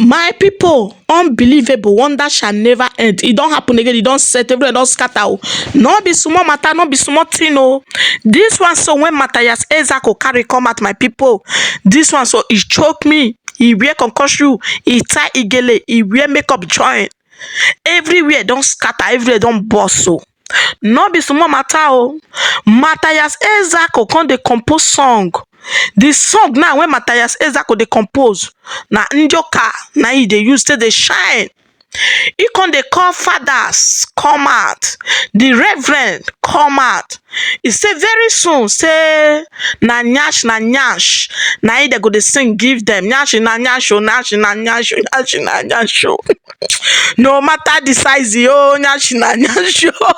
My pipo, unbelievable, wonder shall never end. E don happen again, e don set, everywhere don scatter o. No be small matter, no be small thing o. This one so when Matthias Ezeaku carry come out, my pipo, this one so e choke me. E wear concussion, e tie igele, e wear makeup join. Everywhere don scatter, everywhere don burst o. No be small matter o. Matthias Ezeaku come dey compose song. The song now wey Matthias Ezeaku dey compose na Njoka na im e dey use take dey shine. E come dey call fathers come out, the reverend come out. E say very soon say na nyash na nyash na im dem go dey sing give dem. Nyash na nyash o, nyash na nyash o, nyash na nyash o. No matter the size o, nyash na nyash o.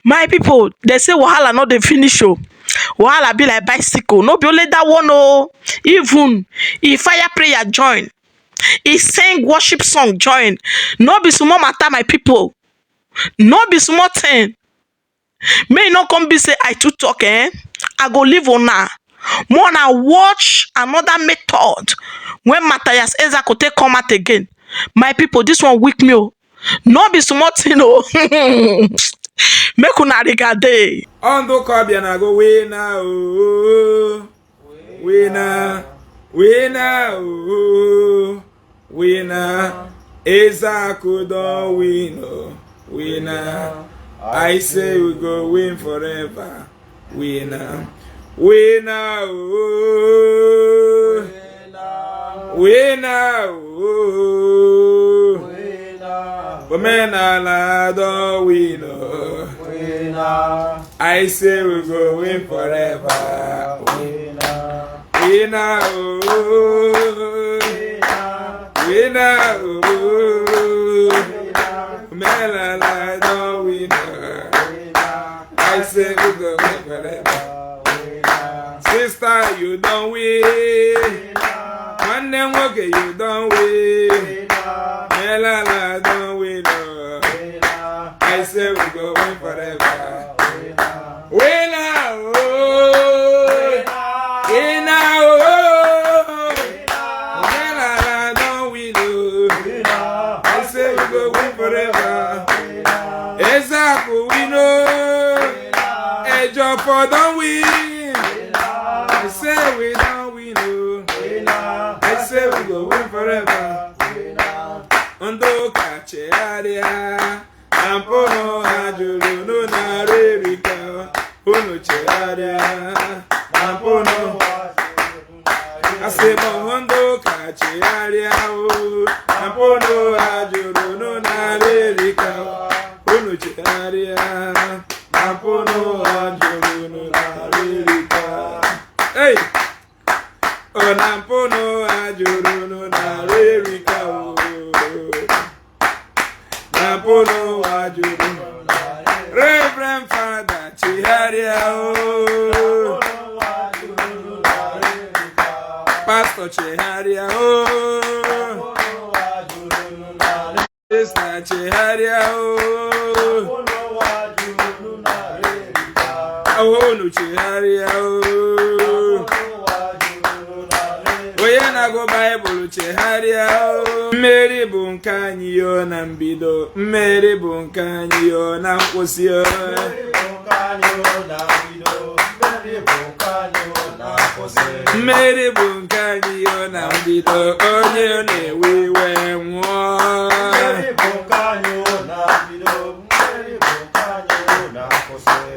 My people, dem say wahala no dey finish o. Wahala be like bicycle. No be only that one o. Even e fire prayer join, e sing worship song join. No be small matter, my people. No be small thing. Make e no come be say I too talk eh. I go leave una. More una watch another method when Matthias Ezeaku take come out again. My people, this one weak me o. No be small thing o. Make una regard. Ọ ndị ụka ọbịa na-agụ winner ooo, winner, winner ooo, winner. Ezeaku don win o, winner. I say we go win forever, winner, winner ooo, winner ooo. Omenala don win o. I say we go win forever. Winner, oh, winner, oh, Omenala don win. I say we go win forever. Sister, you don win. Nwanne nwoke, you don win. Omenala don win. Oh. I say we go win forever. Winner, oh, winner, oh, Omenala don win, oh. I say we go win forever. Ezeaku win, oh, Ejiofor don win. I say we don win, oh. I say we go win forever. Ndị ụka chegharịa na mpụ ha jụrụ n'ụnara erika. Unu chegharịa na mpụ. Asị m ndị ụka chegharịa o na mpụ ha jụrụ n'ụnara erika. Unu chegharịa na mpụ ha jụrụ n'ụnara erika. Hey! Ọ na mpụ ha jụrụ n'ụnara erika o na mpụ ha jụrụ. Reverend Father, chegharịa o. Pastor, chegharịa o. Sister, chegharịa o. Unu chegharịa o. Onye na-agụ Baịbụl, chegharịa o. Mmeri bụ nke anyị yo na mbido, mmeri bụ nke anyị yo na nkwụsị o. Mmeri bụ nke anyị yo na mbido, onye na-ewe iwe nwụọ.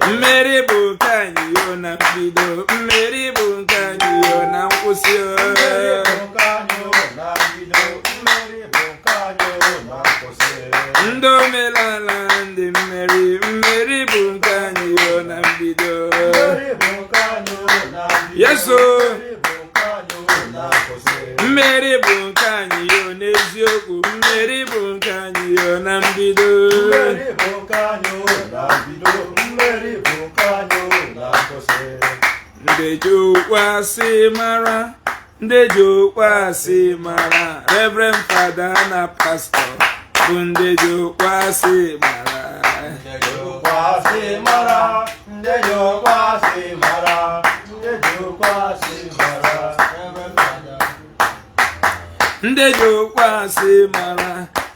Mmeri bụ nke anyị yo na mbido, mmeri bụ nke anyị yo na nkwụsị o. Ndị omenala ndị mmeri, mmeri bụ nke anyị yo na mbido. Yeso, mmeri bụ nke anyị yo n'eziokwu, mmeri bụ nke anyị yo na mbido. Ndị ji okwu asị mara, ndị ji okwu asị mara, Reverend Fada na Pastọ bụ ndị ji okwu asị mara. Ndị ji okwu asị mara,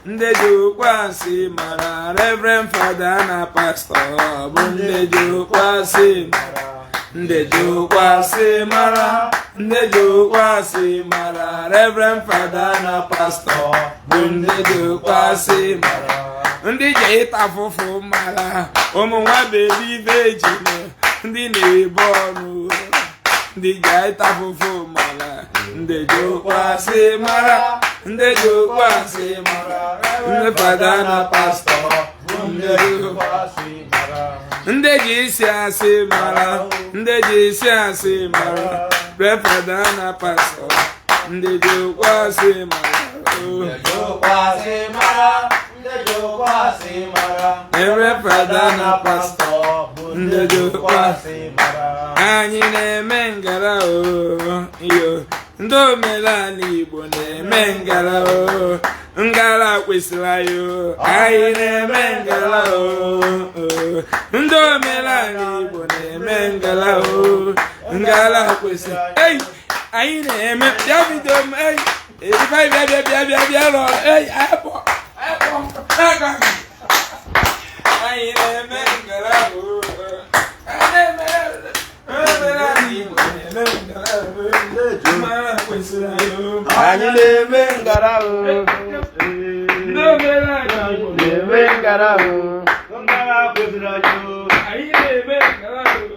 ndị ji okwu asị mara, Reverend Fada na pastọ bụ ndị ji okwu asị mara. Ndị ji okwu asị mara, ndị ji okwu asị mara, Reverend Fada na pastọ bụ ndị ji okwu asị mara. Ndị ji ịta afụfụ mara, ụmụ nwa baby virgin, ndị na-ebu ọnụ, ndị ji ịta afụfụ mara, ndị ji okwu asị mara, ndị ji okwu asị mara, ndị fada na pastọ bụ ndị ji okwu asị mara. Ndị ji isi asị mara, ndị ji isi asị mara, Reverend Fada na pastọ, ndị ji okwu asị mara. Ndị ji okwu asị mara, ndị ji okwu asị mara. Reverend Fada na pastọ bụ ndị ji okwu asị mara. Anyị na-eme ngara o, iyo, ndị omenala Igbo na-eme ngara o, ngara kwesịrị anyị o. Anyị na-eme ngara o, ndị omenala Igbo na-eme ngara o, ngara kwesịrị. Ei, anyị na-eme. Bịa bido m. Ei, ifeanyị, bịa, bịa, bịa, bịa, bịa rọ. Ei, apụ apụ aka. Anyị na-eme ngara o, anyị na-eme. Omenala Igbo na-eme ngara o, ngara kwesịrị anyị o. Anyị na-eme ngara o. Ndị omenala Igbo na-eme ngara o. Ngara kwesịrị anyị o. Anyị na-eme ngara o.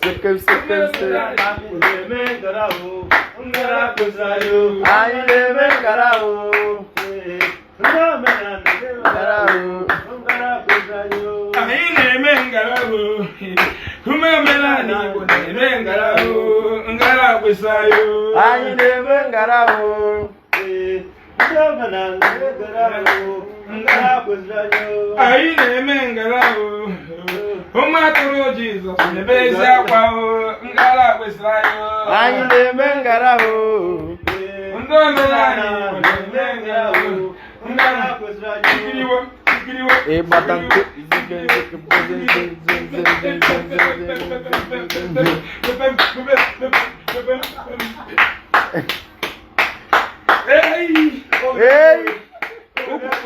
Sekem sekem se. Na-eme ngara o. Ngara kwesịrị anyị o. Anyị na-eme ngara o. Ndị omenala na-eme ngara o. Ngara kwesịrị anyị o. Anyị na-eme ngara o. Ume omenala Igbo na-eme ngara o, ngara kwesịrị anyị o. Anyị na-eme ngara o. Ndị omenala na-eme ngara o. Ngara kwesịrị anyị o. Anyị na-eme ngara o. Ụmụ atụrụ Jizọs na-ebe ezi akwa o, ngara kwesịrị anyị o. Anyị na-eme ngara o. Ndị omenala Igbo na-eme ngara o, Ngara kwesịrị anyị o. Ikiriwo, ikiriwo. Ịgbata nke zike zike ze ze ze ze ze ze ze ze. Hey! Ei!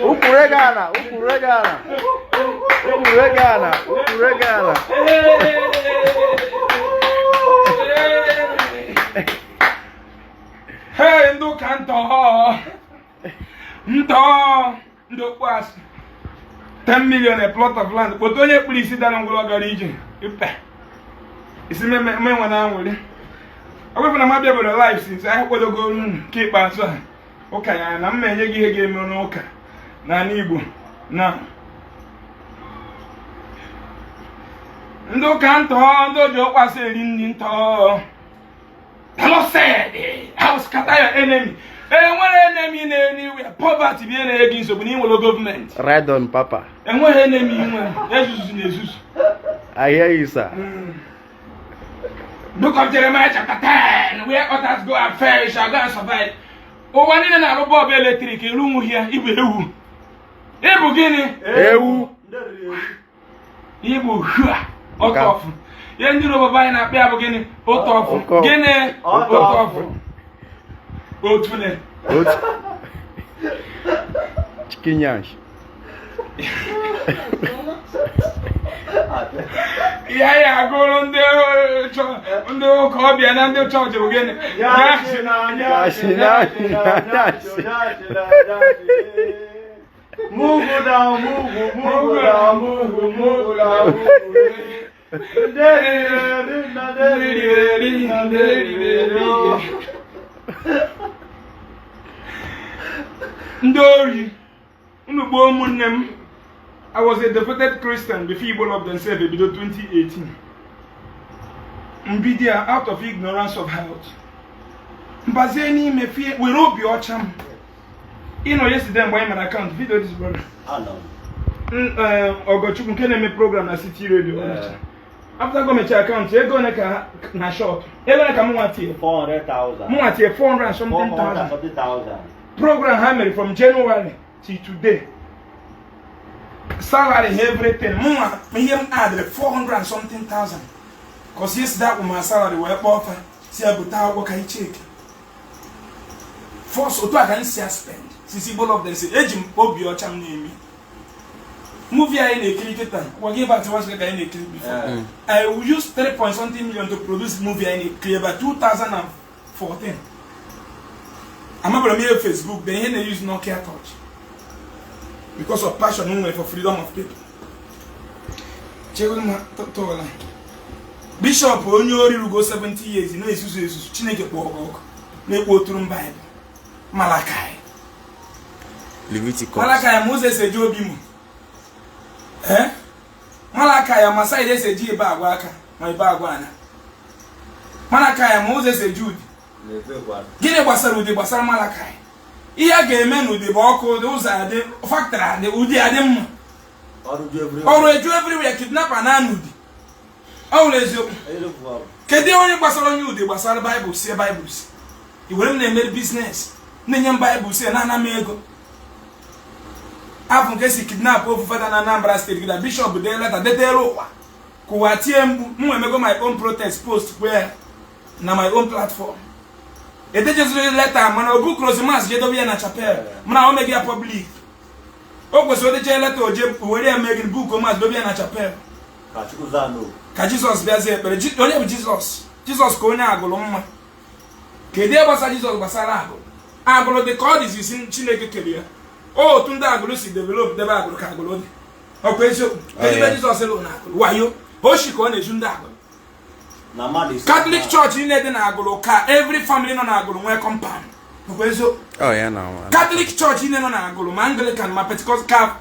Ukwure gị ana, ukwure gị ana. Ukwure gị ana, ukwure gị ana. Hey, ndị ụka ntọ ntọ, ndị okpu asị, 10 million a plot of land. Kpọta onye kpuru isi, dara ngwụrọ, gara ije ipe isi menwe na anwụrị. Ọ bụrụ na m abịabere live since anyị kwadogo unu nke ikpeazụ a, ụka ya na mma enye gị ihe ga-eme n'ụka n'ala Igbo na ndị ụka ntọ, ndị oji ụkpasị eri nri ntọ. The Lord said, "I will scatter your enemy." Enwere enemy na anywhere. Poverty bụ ihe na-enye gị nsogbu na inwere gọọmenti. Right on, Papa. Enweghị enemy nwere ezuzu na ezuzu. I hear you, sir. Book of Jeremiah chapter 10, where others go and fail, you shall go and survive. Ụwa niile na-arụ bulb electric, eru nwughị ya. Ịbụ ewu. Ịbụ gịnị? Ewu. Ịbụ hua ọtọfụ. Ihe ndị Yoruba anyị na-akpọ ya bụ gịnị? Ụtọfụ. Ụkọ. Gịnị? Ụtọfụ. Ụtọfụ. Otune. Otu. Chicken yansh. Ihe anyị agụrụ ndị ndị ụka ọbịa na ndị chọọchị bụ gịnị? Nyashi na nyashi na nyashi. Mugu na mugu, mugu na mugu, mugu na mugu. Nderi na nderi na nderi. Ndị ori, unu gbuo ụmụnne m. I was a devoted Christian before Igbo Love Themselves ebido 2018. Mbido ya out of ignorance of health. Mbazie n'ime fie were obi ọcha m. Ịnọ yesterday mgbe anyị mere account video this brother. Ọgọchukwu nke na-eme program na City Radio Onitsha. After go mechie account, ego ole ka na shop? Ego ole ka mụ nwa tie? 400,000. Mụ nwa tie 400 and something thousand. 440,000. Program ha mere from January till today. Salary and everything. Mụ nwa ihe m added 400 and something thousand. Cause yesterday akwụ ma salary wee kpọọ ọfa si ya bute akwụkwọ ka anyị cheki. First, otu a ka m si spend sisi Igbo love them say eji m obi ọcha m na-eme movie anyị na-ekiri kịta. Gwa gị ebe atịwa ka anyị na-ekiri before. I will use 3 point something million to produce movie anyị na-ekiri ebe 2014. Amabara m ihe Facebook, then ihe na-use Nokia Touch because of passion m nwere for freedom of people. Chegoro m tọwala bishọp onye ori rugo 70 years na-ezuzu ezuzu. Chineke kpọọ gị ọkụ na-ekpo oturu Baịbụl Malakai. Leviticus. Malakai ma ụzọ esi eji obi mụ ee Malakai ma side esi eji ebe agwa aka ma ebe agwa ana. Malakai ma ụzọ esi eji udi. Gịnị gbasara ụdị gbasara Malakai? Ihe a ga-eme n'ụdị bụ ọkụ ụdị, ụzọ adị, factory adị, ụdị adị mma, ọrụ eju everywhere, kidnapper na ụdị. Ọ wụrụ eziokwu. Kedu onye gbasara onye ụdị gbasara Baịbụl sie? Baịbụl si i were m na-emere business, na-enye m Baịbụl sie, na-ana m ego. Afọ nke si kidnap ofu fada na Anambra Steeti gịda, bishọp dee leta detere ụwa ka ụwa tie mgbu. M emego my own protest post kwe na my own platform. Edejeziri leta mana o bukrozi mass jedobe ya na chapel, mana o meghị ya public. O kwesịrị odeche leta, oje were ya mee gịnị? Buku mass dobe ya na chapel ka Jizọs bịazie ekpere. Onye bụ Jizọs? Jizọs ka onye agụrụ mma. Kedu ihe gbasara Jizọs gbasara agụrụ? Agụrụ dị ka ọ dịzi isi Chineke kere ya. Otu ndị agụrụ si develop debe agụrụ ka agụrụ dị. Ọkwa eziokwu? Kedu ebe Jizọs lụrụ na agụrụ? Wayo oshi ka ọ na-ezu ndị agụrụ. Catholic Church niile dị na agụrụ, ka every family nọ na agụrụ nwee compound. Ọkwa eziokwu? Oh, ya na. Catholic Church niile nọ na agụrụ, ma Anglican ma Pentecost, ka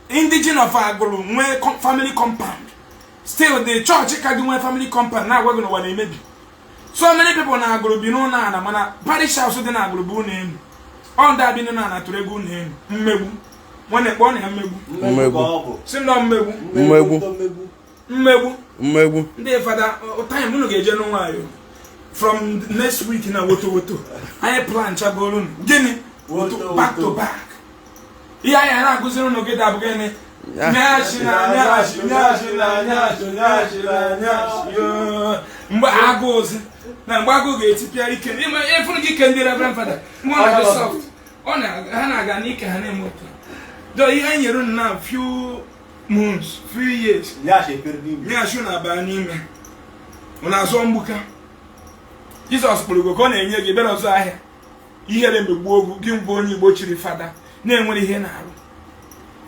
indigene of agụrụ nwee family compound. Still the church ka gị nwee family compound na-agwa gị n'ụwa na-emebi. So many people na agụrụ bi n'ụlọ ala, mana parish house dị na agụrụ bụ ụlọ elu. Ọ ndị abi n'ụlọ ala tụrụ ego ụlọ elu. Mmegbu nwanne, kpọọ na ya mmegbu. Mmegbu. Si nọ mmegbu. Mmegbu. Mmegbu. Mmegbu. Ndị fada, time unu ga-eje n'nwaanyị from next week na woto woto anyị plan chagoro unu gịnị? Woto back to back. Ihe anyị na-akụziri unu gịda bụ gịnị? Nyashi na nyashi, nyashi na nyashi, nyashi na nyashi yoo. Mgbe agụụ na mgbe agụụ ga-etipịa ike ịfụrụ gị ike. Ndị reverend fada nwa na-adị soft, ọ na ha na-aga n'ike, ha na-eme ụtọ do. Ihe anyị nyere unu na few months, few years, nyashi na-aba n'ime unu azụọ mgbuka. Jizọs kpụrụ gị ka ọ na-enye gị bịara ọzọ ahịa. Ihere megbuo ogu gị mbụ onye Igbo chiri fada na-enwere ihe na-arụ.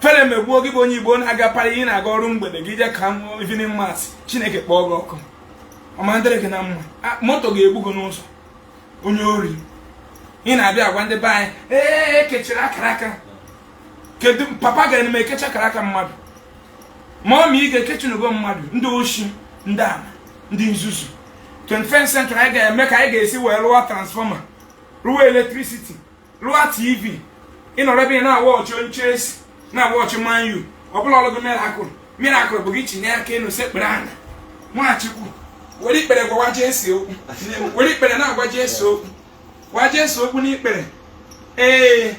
Fere megbuo gị bụ onye Igbo na-aga parị ihe, na-aga ọrụ mgbede gị je ka evening mass. Chineke kpọọ gị ọkụ, ọma dịrị gị na mma. Moto ga-egbu gị n'ụzọ, onye ori. Ị na-abịa agwa ndị be anyị ee ekechiri akara aka. Kedu papa ga-eme ekechi akara aka mmadụ? Ma ọ ma ị ga-ekechinugo mmadụ. Ndị oshi, ndị ama, ndị nzuzu. 21st century anyị ga-eme ka anyị ga-esi wee rụọ transformer, rụọ electricity, rụọ TV. Ịnọrọ ebe ị na-awatchị onye Chelsea, na-awatchị Man U, ọ bụla ọlụ gị. Miracle, miracle bụ gị chinye aka enu sekpere anya Nwachukwu, were ikpere gwawa Jesu okwu, were ikpere na-agwa Jesu okwu, gwa Jesu okwu n'ikpere. Ee,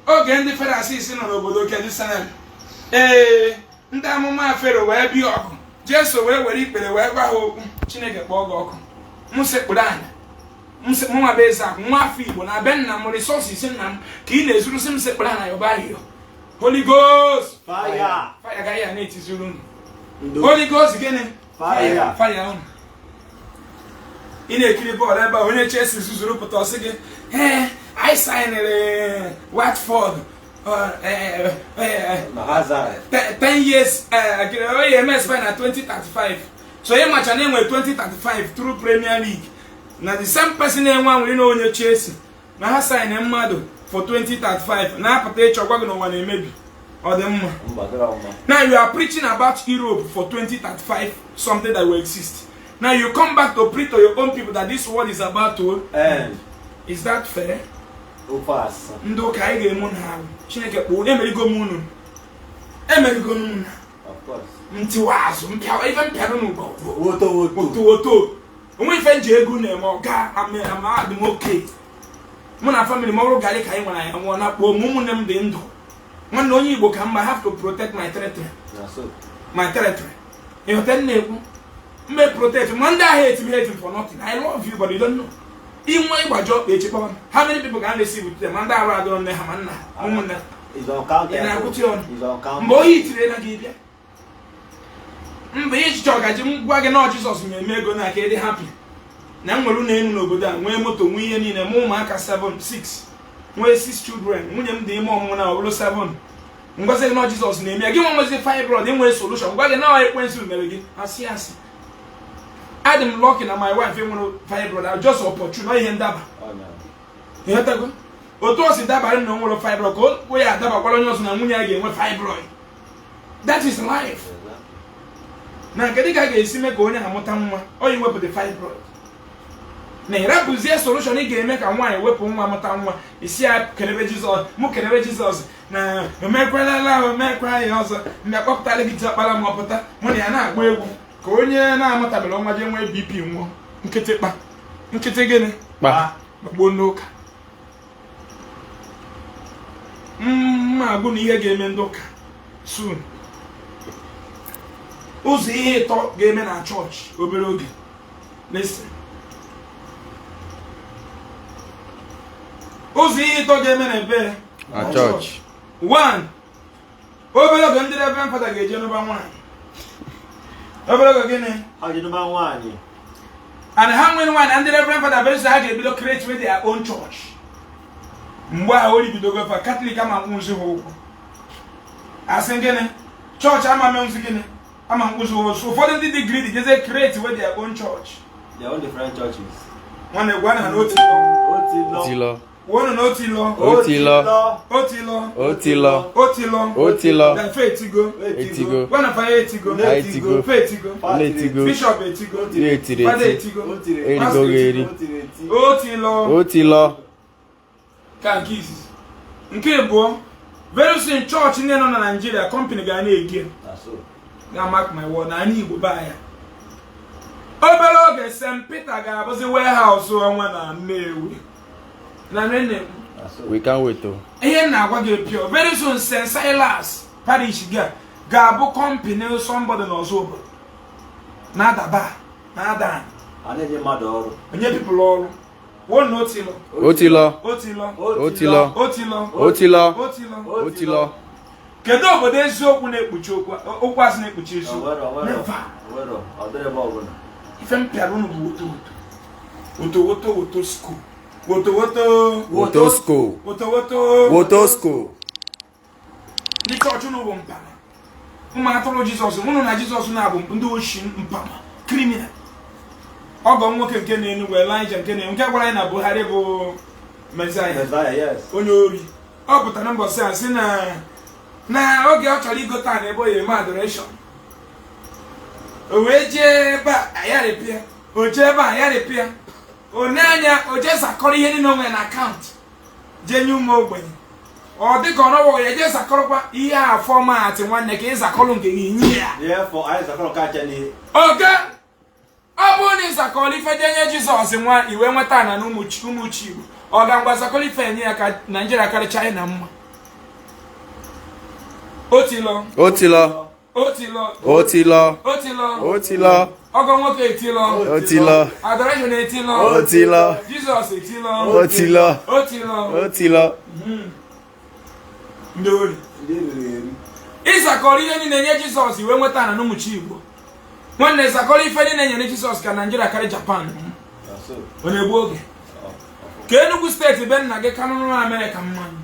oge ndị Pharisees nọ n'obodo Jerusalem, ee, ndị amụma Fero wee bịa ọgụ, Jesu wee were ikpere wee gwa ha okwu. Chineke kpọọ gị ọkụ. M sekpuru anya mụnwa bụ eze akụ nwa afọ Igbo na be nna m, resources nna m ka ị na-ezuru. Sị m sekpuru anya yọba ahịhịa. Holy Ghost Fire. Fire gaghị ya na-etiziri unu. Holy Ghost gịnị? Fire. Fire unu. Ị na-ekiri bọọlụ ebe a, onye Chelsea zuzuru pụta, ọsị gị, ee, anyị signịrị Watford Na Hazard. 10 years, oye eme expire na 2035. So ị macha na enwe 2035 through Premier League na the same person na-enwe anwụrị na onye Chelsea na ha sign mmadụ for 2035 na-apụta ịchọ gwa gị n'ụwa na-emebi. Ọ dị mma? Mba, dịrọ mma. Now you are preaching about Europe for 2035, something that will exist. Now you come back to preach to your own people that this world is about to End. Is that fair? Ofe asị. Ndị ụka, anyị ga-eme unu arụ. Chineke kpọọ emerigo m unu, emerigo m unu. Of course. Ntiwa azụ mpịa ife mpịarụ n'ụgbọ. Woto woto. Woto woto onwe ife nji ego na-eme ọga ama adị m oke. Mụ na family m, ọrụ garị ka anyị nwere. Anyị nwụọ na kpoo m, ụmụnne m dị ndụ. Nwanne, onye Igbo ka mma have to protect my territory. Na so. My territory, ịghọta m na-ekwu? Mbe protect ma ndị ahụ eti m hate for nothing. I love you, but you don't know. Inwe ịgbaji ọkpa echi kpọọ m. How many people ga na-esi wute ma ndị arụ adịrọ nne ha ma nna ha ụmụnne ha? Ị na-agụta ọnụ? Mgbe oyi tiri na gị bịa mba ịchịcha ọgaji m gwa gị na Jizọs nyere ego na aka ịdị happy na m nwere ụlọ elu n'obodo a, nwee moto, nwee ihe niile, mụ ụmụaka 7 6, nwee 6 children, nwunye m dị ime ọmụmụ na ọ bụrụ 7. Ngwazi gị na Jizọs na-eme ya, gị nwa nwezi fibroid nwere solution, gwa gị na ekwensu mere gị asị asị. Adị m lucky na my wife nwere fibroid, I just opportune ihe ndaba. Ịghọtago otu o si dabara na o nwere fibroid ka o ya adabakwara onye ọzọ na nwunye ya ga-enwe fibroid. That is life. Na nke dịka a ga-esi mee ka onye amụta nwa ọ iwepụ the fibroid na ịrapụzie solution ị ga-eme ka nwaanyị wepụ nwa mụta nwa, isi ya kelebe Jizọs, mụ kelebe Jizọs na omekwelala omekwa ya ọzọ mgbe akpọpụtara gị diọkpara ma ọ pụta mụ na ya na-agba egwu ka onye na-amụtabere nwa jee nwee BP nwụọ nkịtị kpa nkịtị gịnị kpa gbagbuo ndị ụka. Mma agwụ na ihe ga-eme ndị ụka soon, ụzọ ihe ịtọ ga-eme na chọọchị obere oge. Listen, ụzọ ihe ịtọ ga-eme na ebe na chọọchị. One, obere oge ndị reverend fada ga-eje n'ụba nwaanyị obere oge gịnị Ha ji nụba nwaanyị. And ha nwere nwaanyị na ndị reverend fada very soon ha ga-ebido create with their own church. Mgbe ahụ o ribidogo fa Catholic ama mkpụzi ha ụgwọ, asị gịnị chọọchị ama menwụzi gịnị ama mkpụzi ha ụgwọ. So ụfọdụ ndị dị greedy jeze create with their own church. Their own different churches. Nwanne gwa na n'otu ịlọ. Otilọ. Otilọ. Wonu n'otu ịlọ. Otilọ. Otu ịlọ. Otilọ. Otu ịlọ. Otilọ. Na fe etigo. Etigo. Gwa na fa etigo. Ha etigo. Fe etigo. Etigo. Bishop etigo. Etiri Fada eti. etigo. Erigo gị eri. Otu ịlọ. Otilọ. Ka nke izizi. Nke abụọ, very soon chọọchị ndị nọ na Naịjirịa company ga na-ege ga mark my word na anyị Igbo baa ya obere oge St. Peter ga-abụzi warehouse ọnwa na Nnewi na Nnewi. We can't wait o. Ihe m na-agwa gị pure, very soon St. Silas parish ga ga-abụ company somebody n'ọzọ obodo na-adaba na-ada. A na-enye mmadụ ọrụ. Onye people ọrụ won na otilọ. Otilọ. Otilọ. Otilọ. Otilọ. Otilọ. Otilọ. Otilọ. Kedu obodo eziokwu na-ekpuchi okwu okwu asị na-ekpuchi eziokwu? Never. Onwero, ọ dịrị ebe ọbụla. Ife m pịara unu bụ woto woto woto woto woto school woto woto. Wotosco. Woto woto. Wotosco. Ndị chọọchị unu bụ mpama, ụmụ atụrụ Jizọs unu na Jizọs na-abụ ndị oshi, mpama, criminal. Ọgọ nwoke nke na-Enugwu Elijah nke na nke gwara anyị na Buhari bụ Messiah. Messiah, yes. Onye ori ọ pụtara mbọsị a sị na na oge ọ chọrọ igote ana ebe ọ ya eme adoration, o wee jee ebe a ayarịpịa, o jee ebe a ayarịpịa, o ne anya o jee zakọrọ ihe niile o nwere na akaụntụ jee nye ụmụ ogbenye. Ọ dị ka ọ nọwọ ya jee zakọrọkwa ihe a format nwanne ka ị zakọrọ nke gị nye ya. Therefore, anyị zakọrọ kacha n'ihe. Oge ọ bụrụ na ị zakọrọ ife jee nye Jizọs nwa iwe nweta ana na ụmụ chi Igbo, ọ ga ngwa zakọrọ ife enye ya ka Naijiria karịcha anyị na mma. Otilọ. Otilọ. Otilọ. Otilọ. Otilọ. Otilọ. Ọgọ nwoke etilọ. Otilọ. Adoration etilọ. Otilọ. Jizọs etilọ. Otilọ. Otilọ. Otilọ. Ndị ori. Ndị eriri eri. Ịzakọrọ ihe niile nye Jizọs iwe nweta ana n'ụmụ chi Igbo nwanne zakọrọ ife niile nyere Jizọs ka Naijiria karị Japan. Ọ na-egbu oge ka Enugu steeti be nna gị kanụrụ Amerịka mmanụ.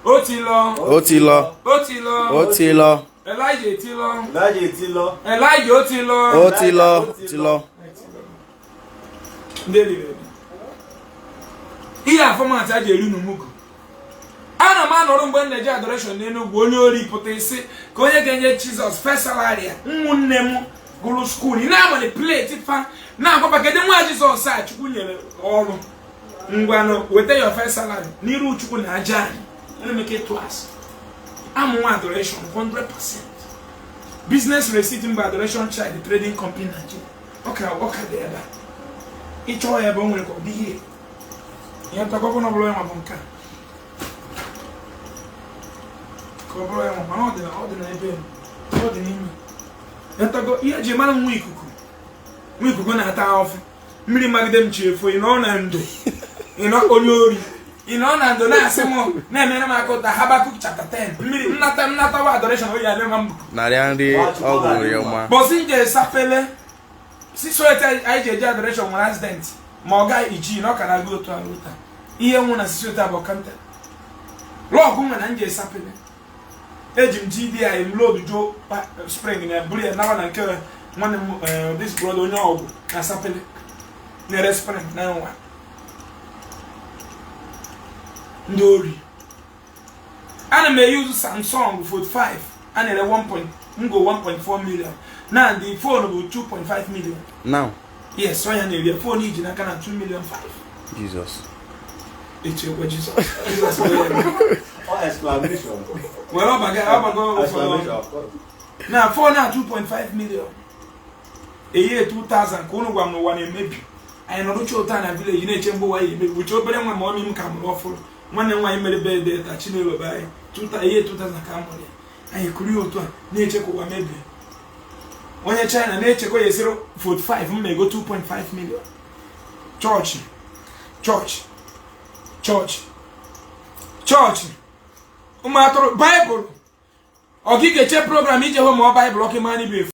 Otilọ. Otilọ. Otilọ. Otilọ. Elijah etilọ. Elijah etilọ. Elijah otilọ. Otilọ. Otilọ. Ndị eriri eri. Ihe a format a ji eri n'umugu ana m anọrọ mgbe m na-eje adoration n'Enugwu, onye ori pụta isi ka onye ga-enye Jizọs first salary ya. Ụmụnne m gụrụ school ị na-amanipulate fa na-agwaba kedu nwa Jizọs a Chukwu nyere ọrụ ngwanụ weta your first salary n'iru Chukwu na aja anyị na-emeke ịtụ asị amụ nwa adoration 100% business receipt mba Adoration Child Trading Company Nigeria ọka dị ebe a ịchọọ ya ebe o nwere ka ọ dị ihe ihe nta gọvanọ bụrụ ya nwa bụ nke a ka ọ bụrụ ya nwa mana ọ dị na ebe ọ dị n'ime ntago ihe eji mara nwa ikuku nwa ikuku na-ata ahụfụ mmiri magide m chi efo ị nọ na ndo. Ị nọ onye ori, ị nọ na ndo na-asị m na-emere m aka ụta. Habakuk chapter 10. Mmiri nnata nnatawa adoration oyi alị ma mbụ. Narịa nri ọgwụ riọma. Bọsị nje Sapele si so etu anyị ji eje adoration nwere accident, ma ọ gaghị iji na ọ ka na-agụ otu ahụ taa. Ihe nwụ na sisi otu abụọ kanta lọgụ nwe na nje Sapele, eji m GDI m load jo spring na buru ya nawa na nke nwanne m, this brother onye ọgwụ na Sapele na-ere spring na nwa ndị ori. Ana m eyuzu Samsung Fold 5 a na-ere 1 ngo 1.4 million na the phone bụ 2.5 million. Now? Yes, ọ ya na-eri phone iji n'aka na 2 million 5. Jesus. Etu ekwe Jesus. Jesus were ọbaga ọbago na phone a 2.5 million eye 2000 ka ụnụ gwa m n'ụwa na-emebi. Anyị nọrụcha ụta na village na-eche mgbe ụwa ya emebi, bụcha obere nwa ma ọmị m ka mụrụ ọfụrụ. Nwanne m nwaanyị mere birthday taa, Chinelo be anyị, eye 2000 ka a mụrụ ya. Anyị kụrụ ya otu a na-eche ka ụwa mebie. Onye China na-echekwa ya esiri Fold 5 m ego 2.5 million. Chọọchị, chọọchị, chọọchị, chọọchị, ụmụ atụrụ. Baịbụl ọ gị ga-eche program ije hụ ma ọ baịbụl ọkụ ịma n'ibe efu.